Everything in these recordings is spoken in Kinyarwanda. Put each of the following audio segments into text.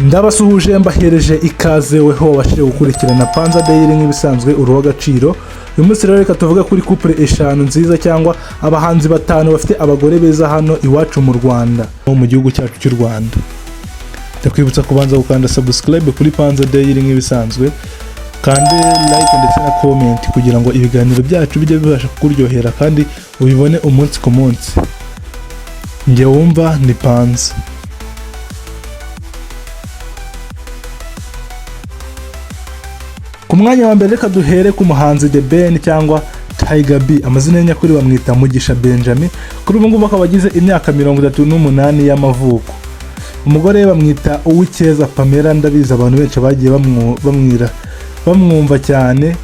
Ndabasuhuje, mbahereje ikaze weho wabashije gukurikirana Panza Daily. Nk'ibisanzwe, uruhu agaciro. Uyu munsi rero reka tuvuge kuri couple eshanu nziza cyangwa abahanzi batanu bafite abagore beza hano iwacu mu Rwanda, mu gihugu cyacu cy'u Rwanda. Ndakwibutsa kubanza gukanda subscribe kuri Panza Daily nk'ibisanzwe, kandi like ndetse na comment kugira ngo ibiganiro byacu bijye bibasha kukuryohera kandi ubibone umunsi ku munsi. Njye wumva ni Panza. Ku mwanya wa mbere reka duhere ku muhanzi The Ben cyangwa Tiger B. Amazina ye nyakuri bamwita Mugisha Benjamin. Kuri ubu ngubu akaba agize imyaka 38 y'amavuko. Umugore we bamwita Uwicyeza Pamela. Ndabizi abantu benshi bagiye bamwira bamwumva cyane.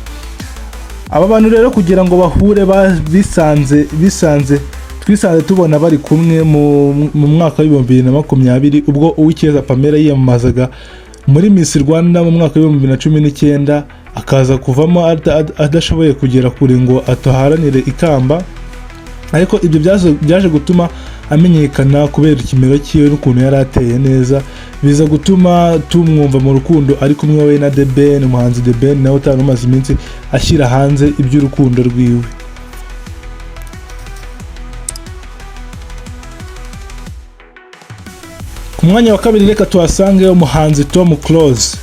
Aba bantu rero kugira ngo bahure bisanze twisanze tubona bari kumwe mu mwaka wa 2020, ubwo Uwicyeza Pamela yiyamamazaga muri Miss Rwanda mu mwaka wa 2019, akaza kuvamo adashoboye kugera kure ngo ataharanire ikamba. Ariko ibyo byaje gutuma amenyekana kubera ikimero cyiwe n'ukuntu yari ateye neza, biza gutuma tumwumva mu rukundo ari kumwe we na The Ben. Umuhanzi The Ben nawe utari umaze iminsi ashyira hanze iby'urukundo rwiwe. Ku mwanya wa kabiri reka tuhasange umuhanzi Tom Close.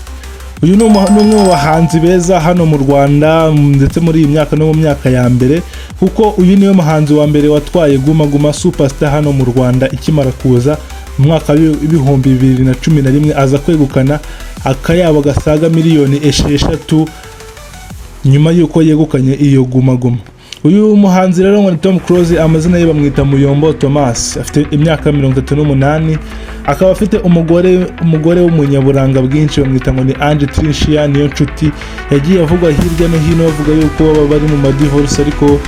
Uyu ni umwe mu bahanzi beza hano mu Rwanda, ndetse muri iyi myaka no mu myaka ya mbere, kuko uyu niwe muhanzi wa mbere watwaye Guma Guma Superstar hano mu Rwanda ikimara kuza mu mwaka wa 2011, aza kwegukana akayabo gasaga miliyoni 6 nyuma y'uko yegukanye iyo Guma Guma. Uyu muhanzi rero ngo ni Tom Close, amazina ye bamwita Muyombo Thomas, afite imyaka 38, akaba afite umugore w'umunyaburanga bwinshi bamwita ngo ni Ange Tricia. Niyo nshuti yagiye avugwa hirya no hino bavuga yuko baba bari mu madivorce, ariko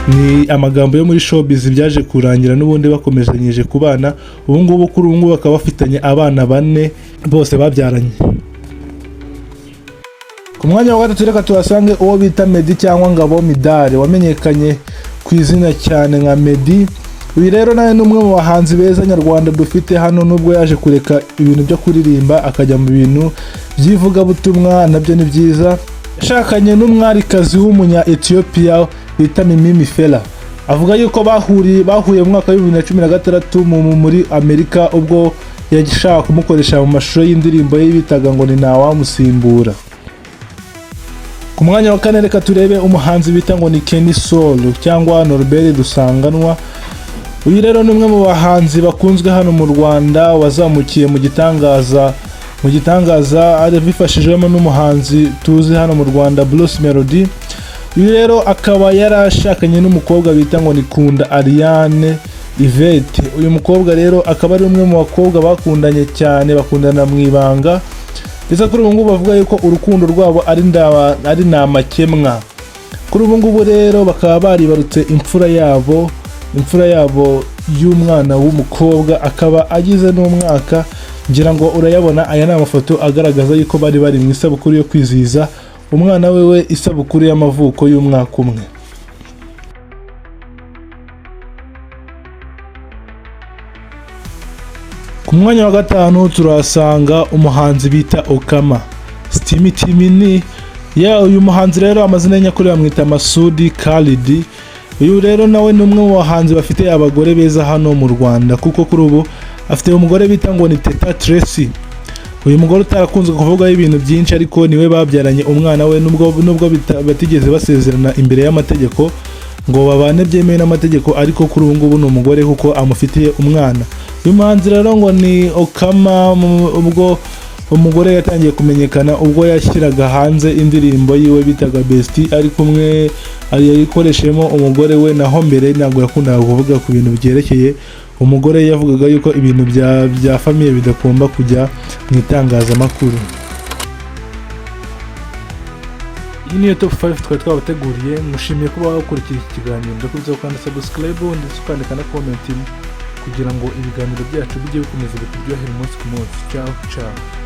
ni amagambo yo muri showbiz, byaje kurangira n'ubundi bakomezanyije kubana. Ubu ngubu, kuri ubu ngubu bakaba bafitanye abana bane bose babyaranye. Ku mwanya wa gatatu reka tuhasange uwo bita Meddy cyangwa Ngabo Midari, wamenyekanye ku izina cyane nka Meddy. Uyu rero nawe ni umwe mu bahanzi beza nyarwanda dufite hano, nubwo yaje kureka ibintu byo kuririmba akajya mu bintu by'ivugabutumwa, nabyo ni byiza. Yashakanye n'umwarikazi w'umunya Ethiopia bita Mimi Mehfira. Avuga yuko bahuye mu mwaka wa 2016 muri Amerika, ubwo yashaka kumukoresha mu mashusho y'indirimbo ye bitaga ngo ni Ntawamusimbura. Ku mwanya wa kane reka turebe umuhanzi bita ngo ni Kenny Sol cyangwa Norbert Rusanganwa. Uyu rero ni umwe mu bahanzi bakunzwe hano mu Rwanda, wazamukiye mu gitangaza abifashijwemo n'umuhanzi tuzi hano mu Rwanda, Bruce Melody. Uyu rero akaba yarashakanye n'umukobwa bita ngo ni Kunda Ariane Yvette. Uyu mukobwa rero akaba ari umwe mu bakobwa bakundanye cyane, bakundana mu ibanga, ndetse kuri ubu ngubu bavuga yuko urukundo rwabo ari nta makemwa. Kuri ubu ngubu rero bakaba baribarutse imfura yabo y'umwana w'umukobwa, akaba agize n'umwaka. Ngira ngo urayabona, aya ni amafoto agaragaza yuko bari bari mu isabukuru yo kwizihiza umwana we isabukuru y'amavuko y'umwaka umwe. Ku mwanya wa gatanu turahasanga umuhanzi bita Okkama Steamy Timini. Ya, uyu muhanzi rero amazina ye nyakuri bamwita Masudi Khalid. Uyu rero nawe ni umwe mu bahanzi bafite abagore beza hano mu Rwanda, kuko kuri ubu afite umugore bita ngo ni Teta Tracy. Uyu mugore utarakunze kuvugaho ibintu byinshi, ariko niwe babyaranye umwana we, nubwo batigeze basezerana imbere y'amategeko ngo babane byemewe n'amategeko, ariko kuri ubu ngubu ni umugore kuko amufitiye umwana. Uyu muhanzi rero ngo ni Okkama, ubwo umugore yatangiye kumenyekana ubwo yashyiraga hanze indirimbo yiwe bitaga Bestie, ari kumwe yayikoreshemo umugore we. Naho mbere ntabwo yakundaga kuvuga ku bintu byerekeye umugore, yavugaga yuko ibintu bya famille bidagomba kujya mu itangazamakuru. Iyi niyo top 5 twari twabateguriye. Mushimiye kuba wakurikiye iki kiganiro. Ndakwibutsa gukanda subscribe ndetse ukandika na comment kugira ngo ibiganiro byacu bijye bikomeza bikuryohera umunsi ku munsi. Ciao ciao.